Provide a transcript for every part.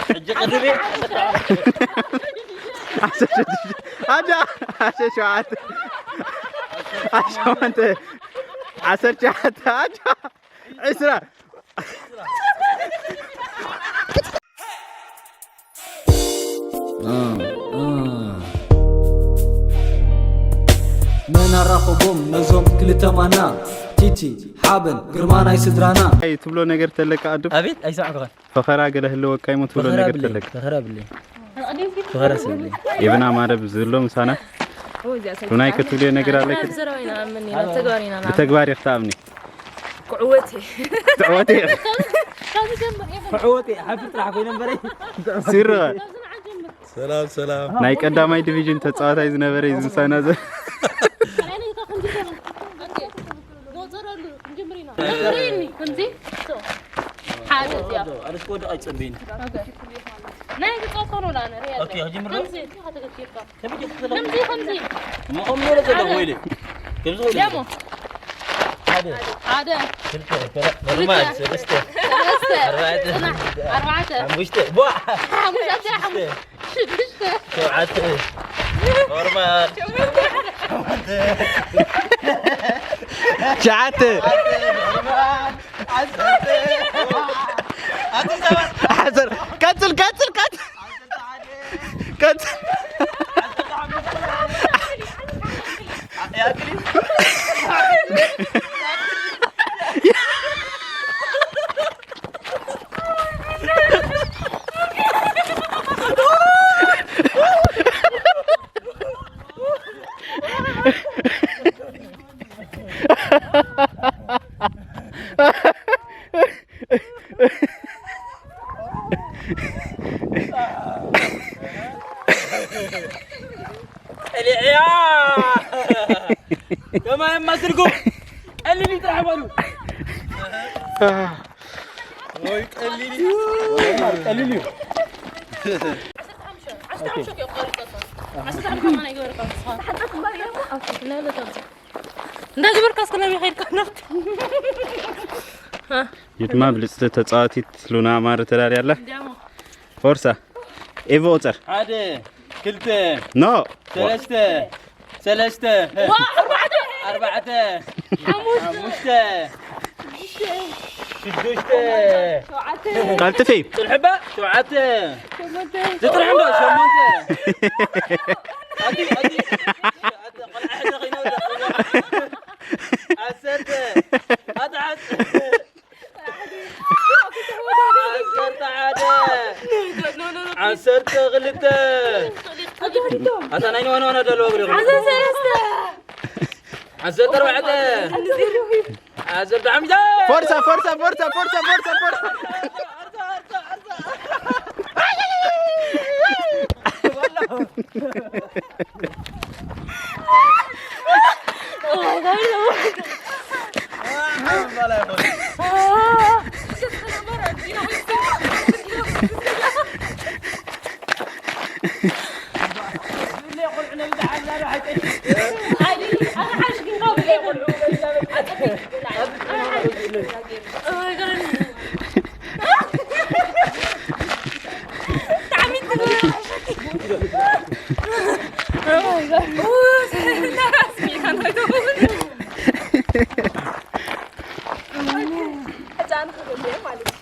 ሕጂ ቅድሚ ኣዳ ኣሸ ሸውዓተ ኣሸ ሸውዓተ ኣሸ ሸውዓተ ኣዳ ዕስራ መን ኣራኸቦም ነዞም ክልተ ማና ቲቲ ሓበን ግርማ ናይ ስድራና። ኣይ ትብሎ ነገር ተለካ ኣዱ ኣቤት ኣይሰማዕኩኻን። ፈኸራ ገለ ህልወካ ይሞ ትብሎ ፈኸራ ነገር ብለይ ተለካ ፈኸራ ብለይ ፈኸራ ስብለይ የብና ማረብ ዝብሎ ምሳና ሩናይ ክትብልዮ ነገር ኣለክ ዘረባ ኢና ኣምን ኢና ተግባር ኢና ንኣምን። ብተግባር ኢኽ ትኣምኒ ክዕወት እየ። ትዕወት ኢኽ ክዕወት እየ ሓፊር ጥራሕ ኮይነ እምበረይ ሲርኸ ሰላም ሰላም። ናይ ቀዳማይ ዲቪዥን ተጻዋታይ ዝነበረ እዩ ዝምሳና ዘ ቁጸረሉ ክንጅምር ኢና። ርኢኒ ከምዚ ሓደ እዚኣ ኣነስ ክወድቕ ኣይጸበይን ናይ ክጸወት ኮኖ ላ ንርኢ ኦኬ ክጅምር ዶ ከምዚ ኢኻ ተገቲርካ ከመይ ከምዚ ከምዚ እሞ ከም ኖረ ዘለኹ ወይለ ከምዚ ወይለ ደሞ ሓደ ሓደ ክልተ ከረ ኖርማል ሰለስተ ሰለስተ ኣርባዕተ ጽናሕ ኣርባዕተ ሓሙሽተ ቧ ሓሙሽተ ሓሙሽተ ሽዱሽተ ሸውዓተ ኖርማል ሸዓተ ዓሰር ቀጽል ቀጽል ቀጽል ቀጽል ቀሊዕያ ከማይ ኣማስልኩም ቀሊል እዩ ጥራሕ በሉ ወይ ቀሊል እዩ ቀሊል እዩ እንዳገበርካ እስከ ናበይ ከድካ ናብቲ የትማ ብልጽቲ ተጻዋቲት ሉና ማር ተዳልያ ኣላ ደሞ ፎርሳ ኤቭ ቁጽር ሓደ ክልተ ኖ ሰለስተ ሰለስተ ኣርባዕተ ሓሙሽተ ሽዱሽተ ቀልጥፊ ጽንሕባ ሸውዓተ ዝጥራሕ እምበር ሸሞንተ ኣቲ ኣቲ ኣቲ ቆልዓ ሕደ ኸይነ ዓሰርተ ኣትዓት ዓሰርተ ሓደ ዓሰርተ ክልተ ኣታ ናይ ንዋና ዋና ደለዋ ብሪኹም ዓሰርተ ኣርባዕተ ዓሰርተ ሓሙሽተ ፎርሳ ፎርሳ ፎርሳ ፎርሳ ፎርሳ ፎርሳ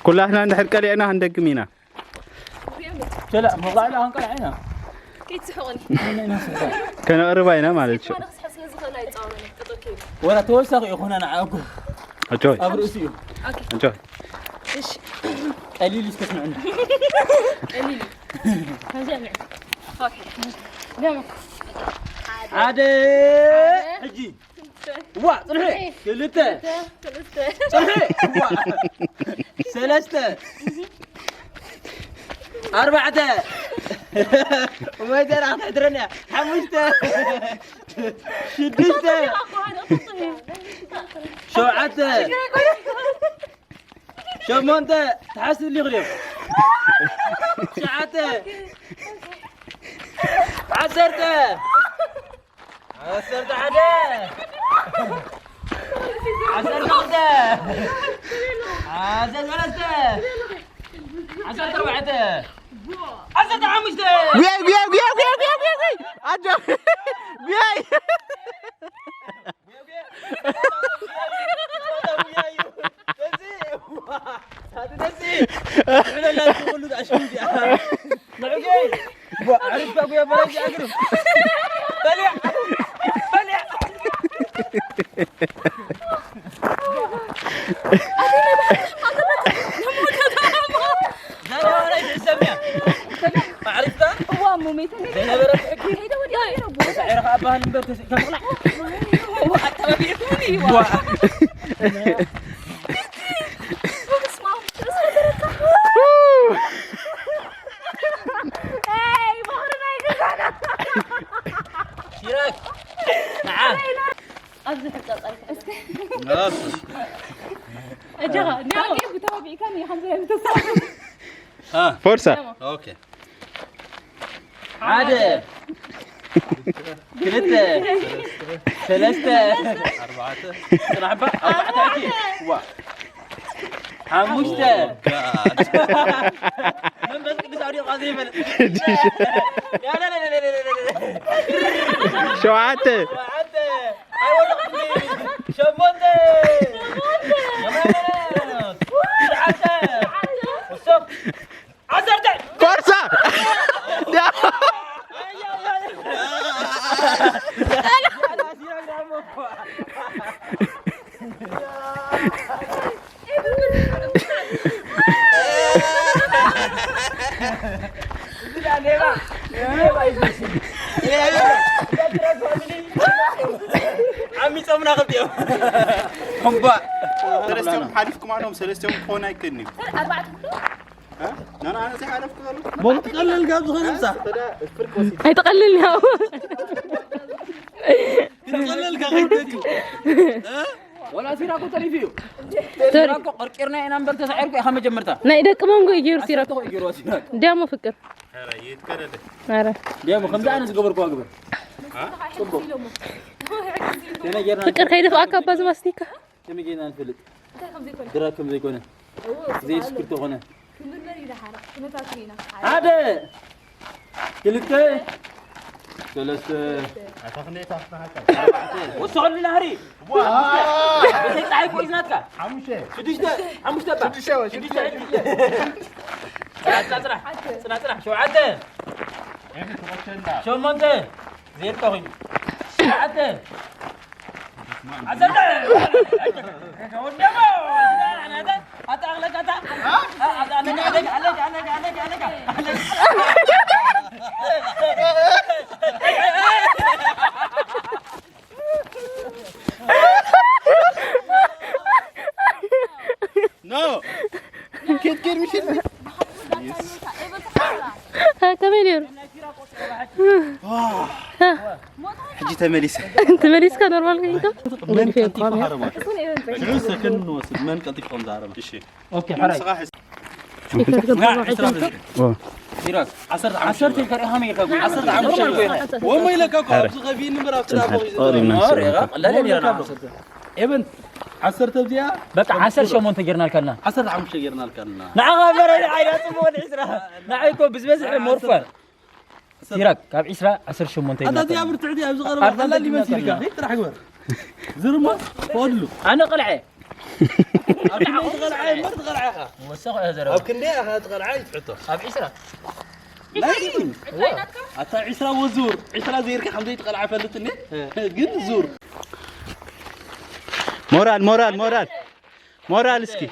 ኩላህና እንድሕር ቀሊዕና ክንደግም ኢና ሸላ መባዕላ ክንቀልዓ ኢና ከይትስሕቑኒ ከነቕርባ ኢና ማለት እዩ ክስሕብ ስለ ዝኽእል ኣይፃወረኒ ጠጠው ከይሉ ወላ ተወሳኺ ይኹነ ንዓኩም ኣጆይ ኣብ ርእሲ እዩ ኣጆይ ቀሊል እስከ ስምዕና ቀሊል እዩ ከምዚኣ ምዕ ኦኬ ደሞ ሓደ ሕጂ ዋ ጽንሒ ክልተ ጽንሒ ዋ ሰለስተ ኣርባዕተ ወይ ደራ ክትሕድረኒ እያ ሓሙሽተ ሽዱሽተ ሸውዓተ ሸሞንተ ትሓስብ ሊኽ ድዮም ትሽዓተ ዓሰርተ ዓሰርተ ሓደ ዓሰርተ ክልተ ዓሰርተ ሰለስተ፣ ዓሰርተ ኣርባዕተ፣ ዓሰርተ ሓሙሽተ። ጉያይ፣ ጉያይ፣ ጉያይ፣ ጉያይ፣ ጉያይ፣ ጉያይ፣ ጉያይ። ኣጆ። ጉያይ። ፎርሳ። ኦኬ። ሓደ፣ ክልተ፣ ሰለስተ፣ ኣርባዕተ፣ ጽናሕባ፣ ኣርባዕተ፣ ዋ። ሓሙሽተ። መንፈስ ቅዱስ ኣብ ዲኻ ዘይፈልጥ። ሸውዓተ። ሸውዓተ። ኣይወደቕኩ። ሸሞንተ። ትሽዓተ። ወሰኽ። ዓሰርተ። ፎርሳ። ዓሚጾምና ክልቲኦም። እምባ። ሰለስቲኦም ሓሊፍኩም ኣለዎም፣ ሰለስቲኦም ክኾኑ ኣይክእልን እዩ። እ? ናና፣ ኣነ ዘይሓለፍኩ ዘሎ። ቦም ትቀልል ካብ ዝኾነ ምጻእ። ኣይትቐልል ያው። ትቐልል ካብ ከይደግም። እ? ወላ ሲራኮ ተሪፉ እዩ። ተሪ- ሲራኮ ቀርቂርና ኢና እምበር ተሳዒርኩ ኢኻ መጀመርታ። ናይ ደቂ መንጎ እዩ ገይሩ ሲራኮ። ኣሰልጦ እዩ ገይሩ ሲራኮ። ዲያሞ ፍቅር። ኧረ ይትከለለ። ኧረ። ዲያሞ ከምዚ ኣነ ዝገበርኩዋ ግበር። እ? ጽቡቕ። ገና ጌርና ፍቅር ከይደፍኣካ ኣባ ዝማስቲካ። ከመይ ጌርና ንፈልጥ? ድራግ ከም ዘይኮነ። ዘይስክር ተኾነ። ሓደ፣ ክልተ፣ ሰለስተ፣ ኣታ ክንደይ እታ ክትነሓካ? ኣርባዕተ። ወሰኸሉ ናህሪ። ዋ! በተይ ፀሓይ ኮይዝ ናትካ? ሓሙሽተ። ሽዱሽተ፣ ሓሙሽተ እባ። ሽዱሽተ፣ ሽዱሽተ፣ ሽዱሽተ። ሽዱሽተ። ፅናሕ፣ ፅናሕ፣ ፅናሕ፣ ፅናሕ። ሸውዓተ። ኤሚ፣ ትቆሸና። ሸሞንተ። ዜሮ ኮይኑ። ሸውዓተ። ዓሰርተ። ኣታ ኣለካ፣ ኣታ። ኣለካ፣ ኣለካ፣ ኣለካ፣ ኣለካ፣ ኣለካ። ኖ። ኬድ፣ ኬድ፣ ምሽት። ከመይ ነይሩ? ሕጂ ተመሊሰ። ተመሊስካ ኖርማል ከይንካ? መን ቀልጢፉ ሃረማ? ሽዑ ሰከንድ ንወስድ። መን ቀልጢፉ ከም ዝሃረማ? እሺ። ኦኬ፣ ሕራይ። ንስኻ ሕዝ። ዋ። ሲራክ፣ ዓሰርተ፣ ዓሰርተ ኢልካ ርኢኻ መይርካ፣ ዓሰርተ ዓሰርተ ኖርማል ኢልካ። ወሞ ኢለካ እኮ፣ ኣብዚ ከፊእኒ እምበር ኣብቲ ዳቦ እዩ ዝብል። ተቐሪብና ኖር፣ ንስኻ። ኢኻ፣ ቀላል እያ ነይራ፣ ዓሰርተ። ኤቨን፣ ዓሰርተ ኣብዚኣ፣ በቃ፣ ዓሰርተ ሸሞንተ ጌርናልካ ኣለና። ዓሰርተ ሓሙሽተ ጌርናልካ ኣለና። ንዓኻ እምበር፣ ዓይዳ ጽቡቕ ወዲ ዕስራ። ንዓይ እኮ ብዝበዝሐ ሞርፈር። ሲራክ፣ ካብ ዕስራ ዓሰርተ ሸሞንተ ኣታ ይብላካ። እዚኣ ብርትዕቲ ኣብዚ ቀረባ ኣብ ቀላል ይመስል ኢልካ። ዘንድሮ ኸይድ ጥራሕ ግበር። ዝርሞ ፈቐድሉ። ኣነ ቀልዐ። ኣብ ክንደይ ትቐልዓ እምበር ትቐልዓ ኢኻ። ወሰኽ እያ ዘረባ። ኣብ ክንደይ ኢኻ ትቐልዓ እዩ ትሕቶ። ኣብ ዕስራ። ናይ ኣታ ዕስራ ወዙር፣ ዕስራ ዘይርካ ከም ዘይትቐልዓ ፈልጥ እንዴ? ግን ዙር። ሞራል፣ ሞራል፣ ሞራል። ሞራል እስኪ።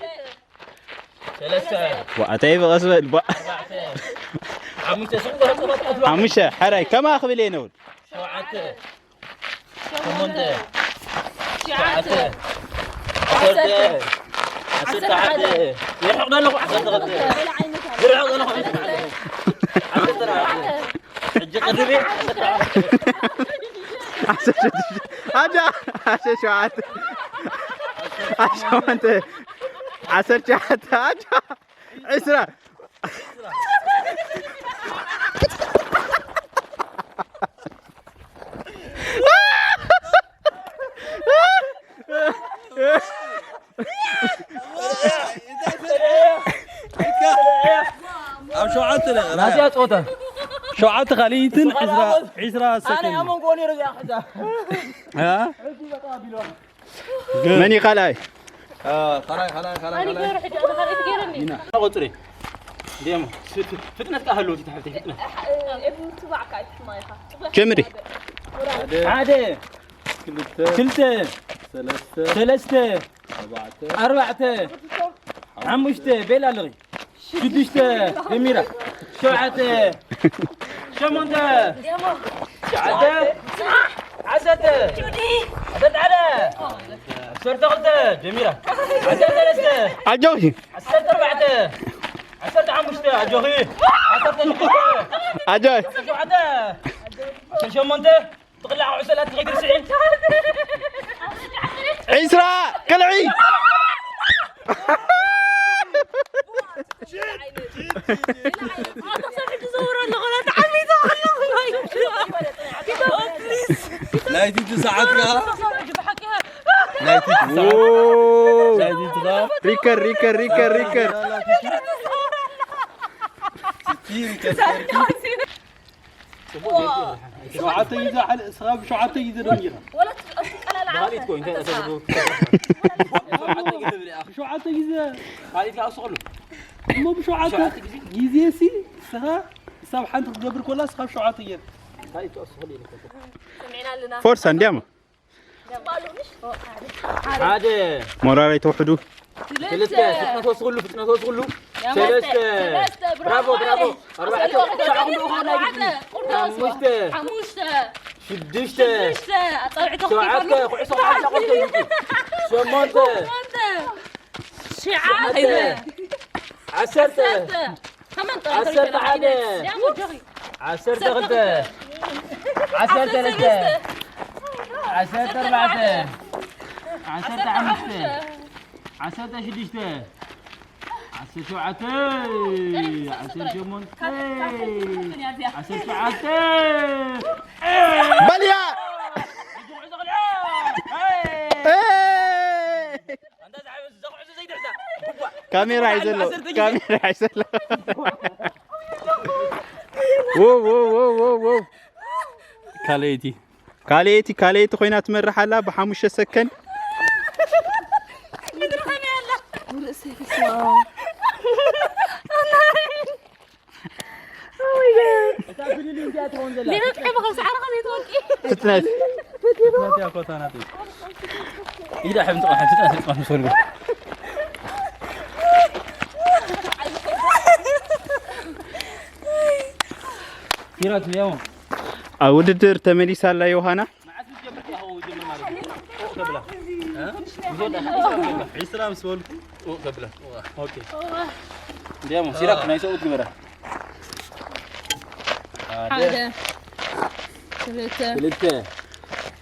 ሰለስተ። ዋ፣ ኣታይ በቐስ በል፣ ባ። ኣርባዕተ። ሓሙሽተ፣ ስንት ቁጥሪ ትቐጥቅጥ? ሓሙሽተ፣ ሕራይ፣ ከማ ክብል እየ ነውል። ሸውዓተ። ሸሞንተ። ትሽዓተ። ዓሰርተ። ዓሰርተ ሓደ። ይርሕቕ ዘለኹ ዓሰርተ ክልተ። ይርሕቕ ዘለኹ ዓሰርተ ሓደ። ዓሰርተ ኣርባዕተ። ሕጂ ቅድሚ ዓሰርተ ኣርባዕተ። ዓሰርተ ሽዱሽተ። ኣዳ፣ ዓሰርተ ሸውዓተ። ዓሰርተ ሸሞንተ። ዓሰርተ ትሽዓተ። ኣዳ። ዕስራ። ሸውዓተ ደቂቕ ናትያ ጸወታ። ሸውዓተ ካልኢትን ዕስራ፣ ዕስራ ኣነ ሰከንድ። ኣብ መንጎ ነይሩ እዚኣ ሒዛ። እ? መን እዩ ካልኣይ? እ፣ ካልኣይ፣ ካልኣይ፣ ካልኣይ፣ ኣነ ካልኣይ። ገይረ ሕጂ፣ ኣነ ካልኣይ ትገይረኒ። ኢና። ቆጽሪ። እንዲያሞ፣ ፍት-፣ ፍጥነት ከኣ ኣለዎ፣ እቲ ትሕቲ ፍጥነት። ጀምሪ። ሓደ። ሓደ። ክልተ። ክልተ። ሰለስተ። ሰለስተ። ኣርባዕተ። ኣርባዕተ። ሓሙሽተ። ቤላ ኣለኺ። ሽዱሽተ። ጀሚራ። ሸውዓተ። ሸሞንተ። ሸውዓተ። ዓሰርተ። ዓሰርተ ሓደ። ዓሰርተ ክልተ። ጀሚራ። ዓሰርተ ሰለስተ። ኣጆኺ። ዓሰርተ ኣርባዕተ። ዓሰርተ ሓሙሽተ። ኣጆኺ። ዓሰርተ ሽዱሽተ። ኣጆይ። ዓሰርተ ሸውዓተ። ዓሰርተ ሸሞንተ። ጥቕላዕ ኩዕሶ ላት ከይትርስዒ። ዒስራ፣ ቅልዒ። ናይቲ ሰዓት ከኣ፣ ናይቲ ሰዓት፣ ናይቲ ሰዓት። ሪከር፣ ሪከር፣ ሪከር፣ ሪከር። ሸውዓተ ጊዜ ሓል-፣ እስኻ ብሸውዓተ ጊዜ ደንጊኻ። ወላ እቲ ቀላል ብኻሊእ እኮ እንታይ ተሰብሩ? ብሸውዓተ ጊዜ። ብኻሊእ ከኣ ስቕሉ። እሞ ብሸውዓተ ሸውዓተ ጊዜ። ጊዜ ሲ እስኻ ክሳብ ሓንቲ ክትገብር ኮላ እስኻ ብሸውዓተ ጊዜ። ብኻሊእ ከኣ ስቕሉ ኢሉ እኮ። ሰሚዕና ኣለና። ፎርሳ እንዲያማ። ሓደ። ሞራል ኣይተውሕዱ። ክልተ። ፍጥነት ወስኽሉ፣ ፍጥነት ወስኽሉ። ሰለስተ። ሰለስተ፣ ብራቮ፣ ብራቮ። ኣርባዕተ። ኣርባዕተ። ሸዓኹም ልኡኹ ናይ ግድን። ኣርባዕተ። ሓሙሽተ። ሓሙሽተ። ሽዱሽተ። ሽዱሽተ። ኣጻብዕቲ ሸውዓተ። ክልተ። ኩዕሶ ሓንሳእ ቆልተ ይውጡ። ሸሞንተ። ሸሞንተ። ሸዓተ። ሸሞንተ። ዓሰርተ። ዓሰርተ። ከመን ጠ-፣ ዓሰርተ ሓደ። ያ ወደኺ። ዓሰርተ ክልተ። ዓሰርተ ሰለስተ። ዓሰርተ ኣርባዕተ። ዓሰርተ ሓሙሽተ። ዓሰርተ ሽዱሽተ። ዓሰርተ ሸውዓተ። ዓሰርተ ሸሞንተ። ዓሰርተ ትሽዓተ። በልያ! እ! ካሜራ ሒዘ ኣሎ። ካሜራ ሒዘ ኣሎ። ዎ፣ ዎ፣ ዎ፣ ዎ፣ ዎ። ካልኣይቲ። ካልኣይቲ፣ ካልኣይቲ ኮይና ትመርሕ ኣላ ብሓሙሽተ ሰከንድ። ርእሰይ ተስፋ። እታ ፍልልይ እንታይ ትኸውን ዘላ? ሌላ ጥዕሚ ከም ሰዓረ ከም ዘይትወድቂ። ፍጥነት። ፍጥነት እያ ኮታ ናተይ። ኢዳ ሕብን ጥቕሚ፣ ፍጥነት ጥቕሚ ምስ በልኩ። ሂሮት፣ ያው። ኣብ ውድድር ተመሊሳ ኣላ ዮሃና። ዒስራ ምስ በልኩ፣ ኦ፣ ከብላ። ኦኬ። እንዲያሞ፣ ሲራክ፣ ናይ ሰብኡት ግበራ። ሓደ። ሓደ። ክልተ። ክልተ።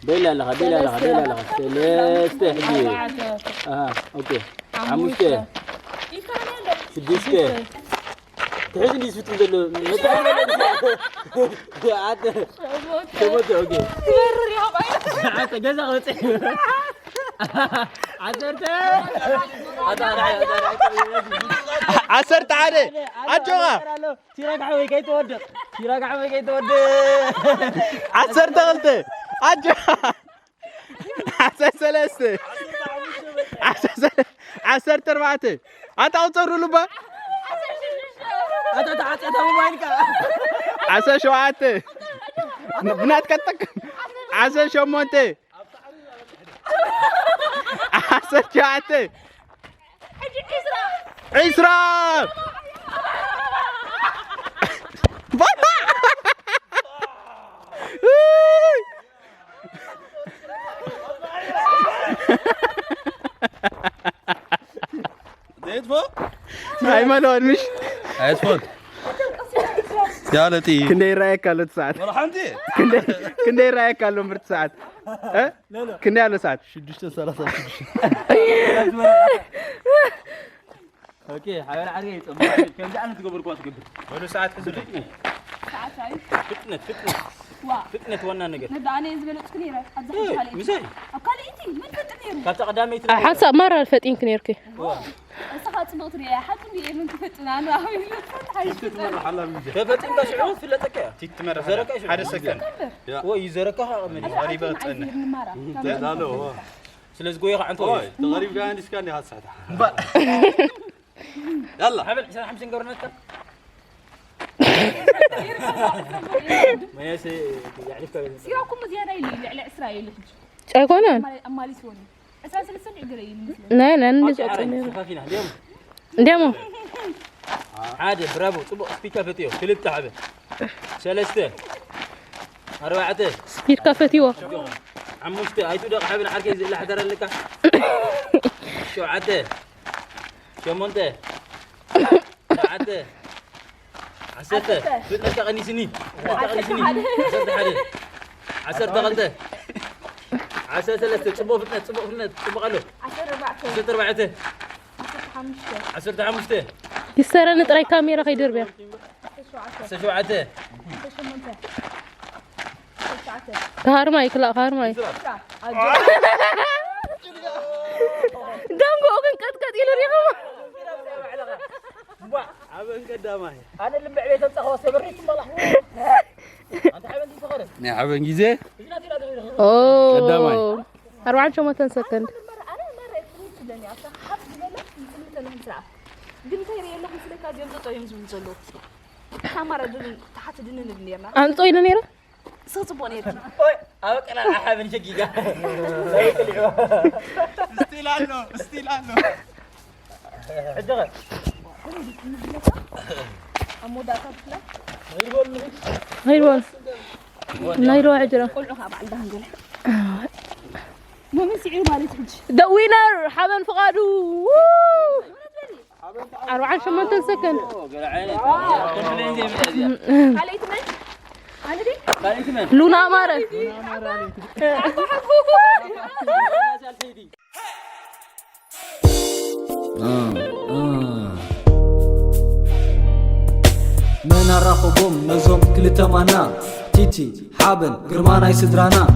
ቤላ ኣለኻ፣ ቤላ ኣለኻ፣ ቤላ ኣለኻ። ሰለስተ። ሰለስተ ሕጂ። ኣርባዕተ። ኣሃ፣ ኦኬ። ሓሙሽተ። ሓሙሽተ። ሽዱሽተ። ትሕዚ እንዲዩ ዝፍትን ዘሎ። ኣተ። ሸሞንተ። ሸሞንተ፣ ኦኬ። ትበርር ኢኻ፣ ቆይ። ኣተ፣ ገዛ ክበጽሕ። ዓሰርተ። ኣተ፣ ኣተ፣ ኣተ፣ ኣተ። ዓሰርተ ሓደ። ኣጆኻ። ሲራክ ሓወይ ከይትወድቕ። ሲራክ ሓወይ ከይትወድቕ። ዓሰርተ ክልተ። ኣጆኻ። ዓሰርተ ሰለስተ። ዓሰርተ ሰለ-፣ ዓሰርተ ኣርባዕተ። ኣታ ቁጸሩሉ እባ። ኣታ ተዓጸታ ሞባይልካ። ዓሰርተ ሸውዓተ። ብናትካ ጠቅ-፣ ዓሰርተ ሸሞንተ። ዓሰርተ ሸውዓተ። ዒስራ። ዘይትፎ? ኣይመልኦን ምሽ? ኣይትፎን። ያለጢ። ክንደይ ይረኣየካ ኣሎ እቲ ሰዓት? ወላ ሓንቲ? ክንደይ፣ ክንደይ ይረኣየካ ኣሎ ምርጥ ሰዓት? እ? ክንደይ ኣሎ ሰዓት? ሽዱሽተ ሰላሳ ሽዱሽተ። ኦኬ፣ ሓበን ዓርከይ፣ ጽቡቕ። ከምዚ ዓይነት ትገብር እኳ ትገብር። በሉ፣ ሰዓት ሕዙለይ። ሰዓት ኣዩ? ፍጥነት፣ ፍጥነት። ዋ። ፍጥነት ዋና ነገር። ነዳ ኣነ ዝበለጽኩ ነይረ፣ ኣብዛ እ፣ ሓንቲ ካልኣይቲ። ምሳይ? ኣብ ካልኣይቲ፣ መን ፈጥን ነይሩ? ካብታ ቀዳመይቲ ኣይ፣ ሓንሳብ ማራ ፈጢንክ ነይርኪ። ዋ። እስኻ ጽቡቕ ትሪኦ፣ ሓቂ እንድየ፣ መን ክፈጥና፣ ኣነ ኣበይ ልፈጥ፣ ሓይሽ ትመርሕ ኣላ፣ ምንጀ። ተፈጢንካ ሽዑ ትፍለጠካ እያ። ቲት ትመርሕ ዘረካ ኣላ። ሽዑ ሓደ ሰከንድ። እምበር። ያ። ወይ፣ ይዘረካ ከኣ መሊስ። ኣታ ቀሪበ ኣትም ጸንሕ። ኣይዝር ንማራ። ላሎ፣ ዋ። ስለዚ ጎይኻ ዓንተ ወይ፣ ወይ። ተቐሪብካ እንዲስካ እንዲኻ ትስሕታ። እምበር። ያላ። ሓበን ዕስራን ሓሙሽተን ገብርና እስከ። መያሰ፣ ያዕሪፍካ። ሲዋኩም ዝያዳ ኢሉ፣ ልዕሊ ዕስራ ኢሉ ሕጂ። ኣይኮነን። ኣማሊ-፣ ኣማሊስዎኒ። ዕስራን ሰለስተን ዕግረ ኢሉ ምስለ። ናይ፣ ናይ፣ እንደ ባቂ ጨጨ ዓረኝ፣ ነይሩ። ሰፋፊና፣ እንዲያውም። እንዲያሞ። ሓደ፣ ብራቮ፣ ጽቡቕ፣ ስፒድ ከፈትዮ። ክልተ፣ ሓደ። ሰለስተ። ኣርባዕተ። ስፒድ ከፈትዎ። ሓሙሽተ፣ ኣይትውደቕ፣ ሓበን ዓርከይ፣ ዝእላ ሓዳር ኣለካ። ሸውዓተ። ሸሞንተ። ሸውዓተ። ዓሰርተ። ዓሰርተ። ፍጥነትካ ቀኒስኒ። ፍጥነትካ ዓሰርተ ቀኒስኒ። ሓደ። ዓሰርተ ሓደ። ዓሰርተ ክልተ። ዓሰርተ ሰለስተ። ጽቡቕ ፍጥነት፣ ጽቡቕ ፍጥነት፣ ጽቡቕ ኣሎ። ዓሰርተ ኣርባዕተ። ዓሰርተ ኣርባዕተ። ዓሰርተ ሓሙሽተ። ዓሰርተ ሓሙሽተ። ይሰረኒ ጥራይ ካሜራ ከይደርብያ። ዓሰርተ ሸውዓተ። ዓሰርተ ሸውዓተ። ዓሰርተ ሸሞንተ። ዓሰርተ ትሽዓተ። ካርማይ ክላ ካርማይ። ዳንጎ ግን ቀጥቀጥ ኢሉ ሪኹ። ኣበን ቀዳማይ። ኣነ ልምዕ ቤት ኣምጻኸ ሰበሪት እምበላ። ኣንተ ሓበን ትፈኸረ። ናይ ሓበን ግዜ። ኦ። ቀዳማይ። ኣርባዓን ሸሞንተን ሰከንድ። ኣነ መረ ትምት ለኒ ኣታ ሓብ ዝበላ ይጽምተ ለምስራ። ግን እንታይ ሪየላ ምስለካ ጀምጾ ዮም ዝብል ዘሎ። ካማራ ድን ተሓት ድንን ኔርና። ኣንጾ ኢሉ ነይረ። ሰው ጽቡቕ ነይርኪ። ኦይ፣ ኣብ ቀላል ሓበን ሸጊጋ። ስቲል ኣሎ፣ ስቲል ኣሎ። ሕጂ ኸ? ኣብ መወዳእታ ክፍለ? ኸይድ በሉ። ናይ ዶ ሕጂ ዶ? ቆልዑ ኸዓ በዓል ዳንገለ። መመን ስዒሩ ማለት ሕጂ። The winner ሓበን ፍቓዱ። ኣርባዓን ሸሞንተን ሰከንድ። ካልኣይቲ መን? ኣነ ድየ? ካልኣይቲ መን? ሉና ኣማረ። መን ኣራኸቦም ነዞም ክልተ ማና? ቲቲ ሓበን ግርማ ናይ ስድራና።